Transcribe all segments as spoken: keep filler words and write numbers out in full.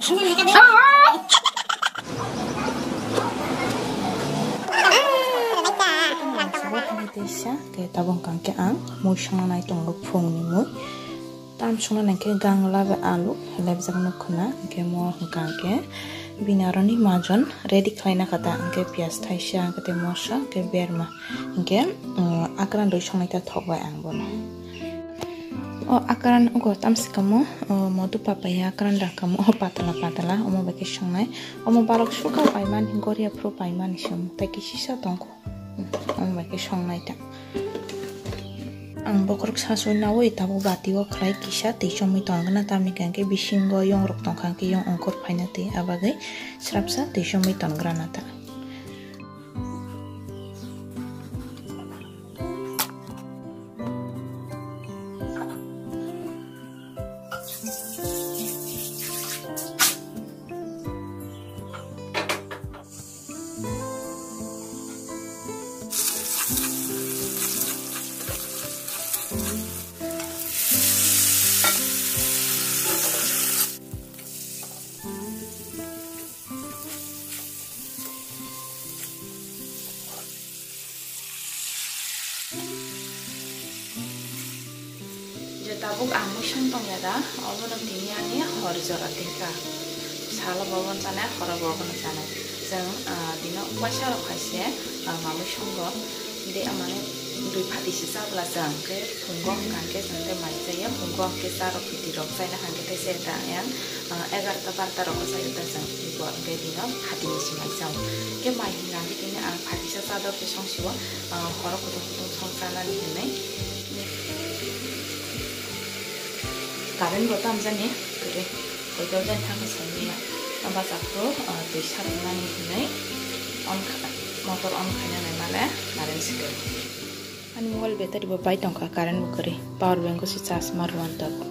Teisa, ke tabuk hwnkha khe ang mui songna nai tongo, phungni mui. Tam songna nai khe gangla bai alu helebjak nukho na, hwnkhe mo hwnkha khe bini aroni majon ready khlaina kha ta, hwnkhe piyaj thaisa, hwnkhe tei moso, hwnkhe berma, hwnkhe, um, akran rwi songnai ta thok bai ang bono. O akran ogo tamsi kamo, o modu papaya akran da kamo, o patala patala, omo bai khe songnai. Omo balok suka paimani, goria phuru paimani se omo, tei kisisa tongkho. Omo bai khe songnai ta. Ang bokhorok sasui naui tabuk bati o khlai kisa twi chomwi tongkha na, tamni hwnkhe bisingo yong rok tongkha, hwnkhe yong ongkhor phaina twi, abagwi srapsa twi chomwi tongkha na ta. Je tabuk ang mui song tongya da, obono tini ani hor jora tingkha. Salo bo obono chanai, horo bo obono chanai. Chwng, ah, dino uaisa rok hai se, ah, mamui songo. De amani dui phati se chabla chwng, hwnkhe phungo hwnkha hwnkhe chwng tei mai chaya, phungo hwnkhe cha rok piti rok chaina hwnkhe tei se ta yang, ah, egarta barta rok o chaya ta chwng. Bo hwnkhe dino phati ni se mai chao. Hwnkhe mai hwnkha hwnkhe tini ang phati sa chador se song sio. Ah, horo kutung kutung song chanani hinwi. Current bo tamjani kwrwi. Hoito jani thangkhe saimanya. Bachakto, ah, twi saknani hinwi on kha-, motor on khainani male current swkang. Ani mobile battery bo bai tongkha, current bo kwrwi. Power bank o se charge ma rwna tabuk.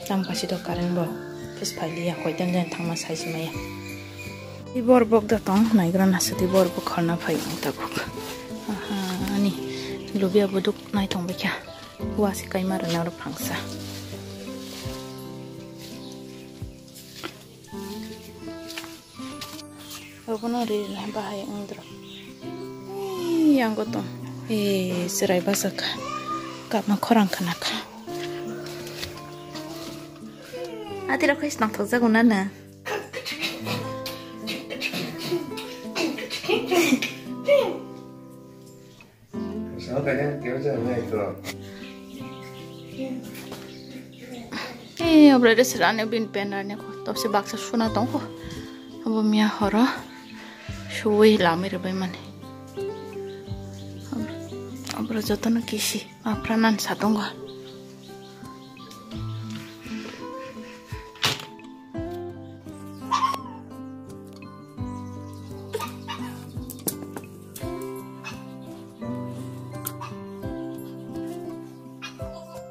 Tam kaisa do current bo. Phus phailiya, koitam jani thangma sai se maya. Tei bor bok da tong, naigra nasa tei bor bok khorna phai ang tabuk. Aha, ani lubia buduk nai tong baikha. Wa se kaima rwna oro phangsa. Obono ri bahai wngdro. Ei, yang gotong. Eh, chwrai bachakha. Kapma khorang khanakha. Atira khwis nangthokjago nana. Eh, obrade sir, ani bin pen rani ko. Topse baksa suna tongko. Abo miya horo. Suwi lami rwbai mani. Obro jotono kisi. Aphranan sa tongo.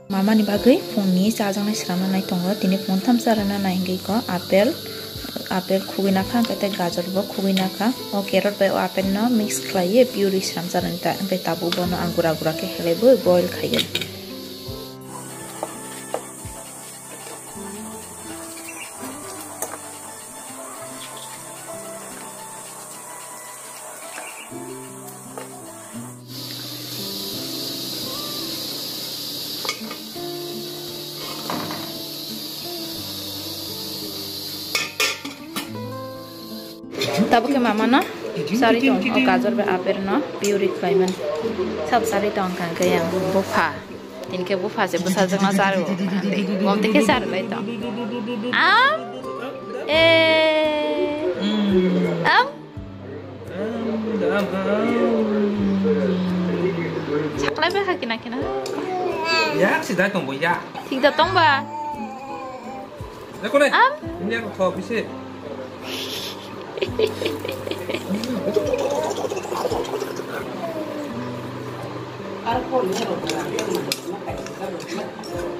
Mamani bagwi phungni chajaknai swnamna nai tongo. Tini phung tham charwna nai hwnkhe iko apple, apple khugwi nakha, hwnkhe tei gajor bo khugwi nakha. O carrot bai o apple no mix khlaiwi puree swnam charwna ta, hwnkhe tabuk bono ang gura gura khe helaiwi boil khaiwi. Tabuk khe mama no sari tong, o gajor bai apple no puree khlai mani. Sab sari tong kha khe yang bupha. Tini khe bupha se bwsajwk no charo. Bom twi khe charo lai tong. Am? Eh. Am? Saklai bai kha kina kina. Yak si dai tong bo yak. Thik da tong ba? Am? India ko tho bisi.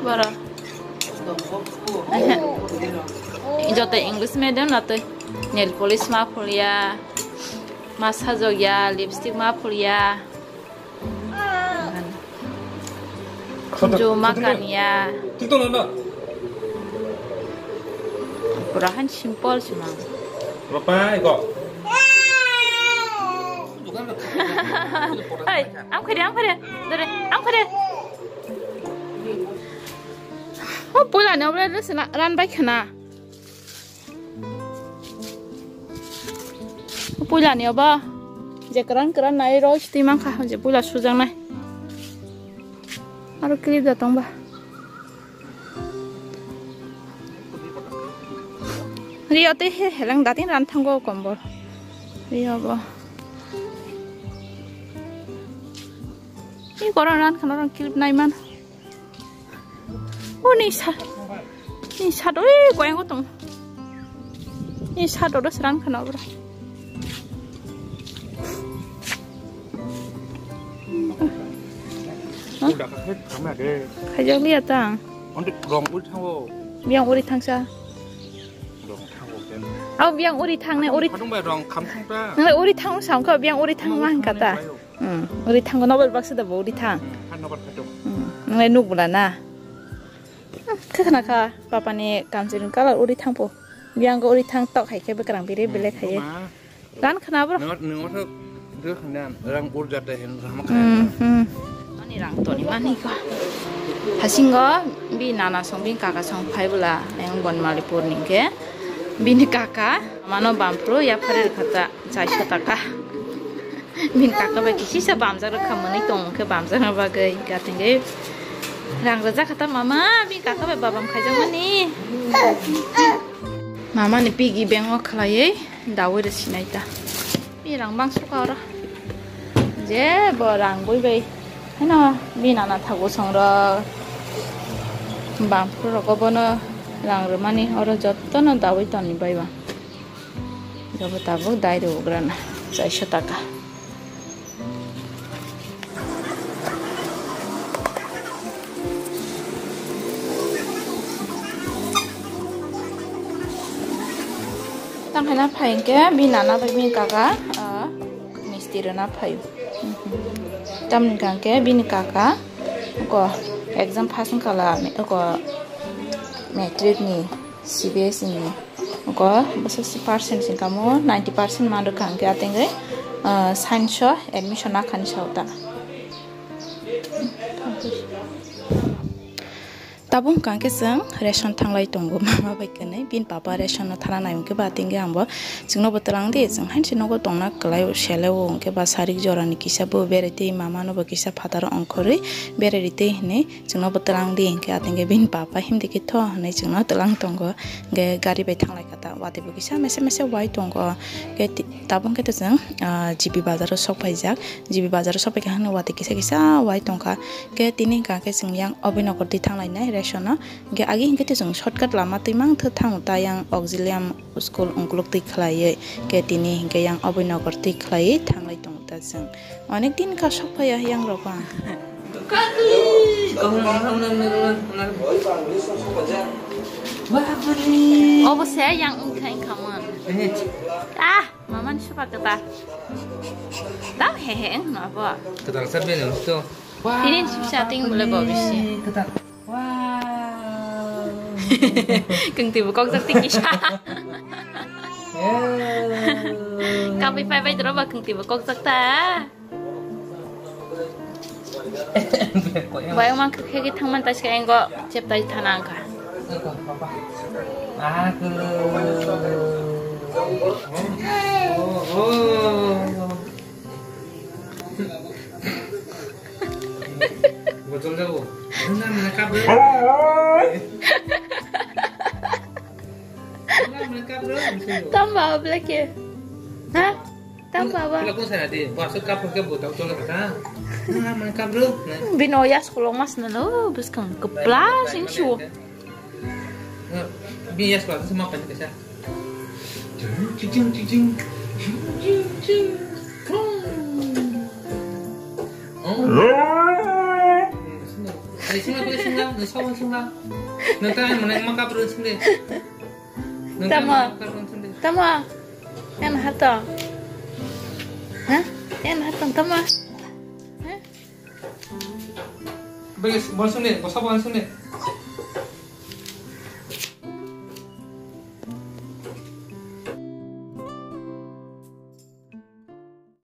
Boro. Joto English medium na twi. Nail polish ma phulia, ma sajokya, lipstick ma phulia. Khunju ma kanya. Tik tong na? Pura han simple se mang. Bapai go. Hey, am khade, am khade. Dore, am khade. O puila ne obre se ran bai khana. Puila ni obo je kwran kwran nai roi sitwi mankha je puila sujaknai. Aro clip da tongba. Rio te he heleng datin ran thango kombol. Rio bo. Ni koron ran khana rong clip nai man. O ni sa, ni sa do, eh, koyang tong. Ni sa do do seran khana bro. Udah kakek kami ada. Khajak liya tang. Onde rong uri thango. Biang uri thangsa. Rong thango ken. Au biang uri thang ne uri. Kadung bai rong kham thang ta. Nang uri thang sam kha biang uri thang mang kata. Hmm, uri thango nobel baksa da bo uri thang. Hmm, han nobel khatung. Hmm, nang nuk bula na. Kha khana kha, papa ni kamchwlwng colour uri thangpo. Biyang go uri thang tok hai khe bwkrang biri belek hai. Ran khana bro. Nung, nung otho, do khana, rang ur jate hen rama khana. Hmm, hmm. Ani rang toni mani ko. Hasingo, bi nana song, bi kaka song phai bula, yang Bonmalipur ni khe. Bini kaka, mano bampro, ya phare khata, chaisho taka. Bini kaka bai kisisa bamjak rwkha mwnwi tong khe bamjakna bagwi gatingwi rang rwjak kha ta mama bini kaka bai babam khaijakmani. Mama ni piggy bank o khwlaiwi dawi rw sinai ta. Bini rang bang suka oro. Je bo rang bui bai. Heno bini nana thago song rok. Bamphru rogo bono rang rwmani oro jottono dawi toni bai ba. Jobo tabuk dai rw ugrana, chaisho taka. Tang hai na phai hwnkhe bini nana bai bini kaka, ah, misti rwna phaio. Tamni hwnkhe bini kaka, oko exam pass wngkha la, oko matric ni C B S E ni. Go bwswk percent sing kamo ninety percent man rwkha hwnkhe atengwi, ah, science o admission nakhani sao ta. Tabuk hwnkha hwnkhe chwng ration thanglai tongo mama bai kwnwi bini papa ration no thana nai hwnkhe ba atengwi ang bo chwngno bo twlang di chwng hainse nogo tongna kwlai o sele o hwnkhe ba sarik jora ni kisa bo berai twi mama no bo kisa phataro ongkhorwi berai ri twi hinwi. Chwngno bo twlang di, hwnkhe atengkhe bini papa himdi khe tho hinwi chwngno twlang tongo. Hwnkhe gari bai thanglai kha ta, watwi bo kisa mese mese wai tongo. Hwnkhe ti-, tabuk hwnkhe to chwng, ah, G B bazar o sok phaijak. G B bazar o sok phaikha hwnwi watwi kisa kisa wai tongkha. Hwnkhe tini hwnkha khe chwng yang Abhinanagar twi thanglainai ration o. Hwnkhe agi hwnkhe to chwng shortcut lama twi mangthwi thango ta yang Auxilium school ungkuluk twi khlaiwi. Hwnkhe tini hwnkhe yang Abhinanagar twi khlaiwi thanglai tongo ta chwng. Onek din kha sok phaiya yang rok ang. Obo se yang wngkha wngkha mon. Ah, mama ni supa kata. Dam he he wng no bo. Kata sa beno to. Tini sisa ting bole bo bisi. Kata. Wow. Kengti bo kok jak tiki sa. Kapi pai pai dro ba kengti bo kok jak ta. Bayang mang khe khe thangman ta se engo cheptai thana angkha. Aku. Botol jago. Nang mana kabel. Nang mana kabel. Tamba black ya. Ha? Tamba ba. Pula kun sana di. Bahasa kabel ke botol tol kata. Nang mana kabel. Bino yas kolong mas na lo bus kang kepla sing shu. Bino yas kolong sama kan kasa. Cicing, cicing. Cicing, cicing. Oh. Ay, sungla, pwede sungla, na sawan sungla. Na tayo mo na yung makapro sungla. Tama. Tama. Yan hato. Ha? Yan hato, tama. Ha? Bagi, bol sungla, bol sawan sungla.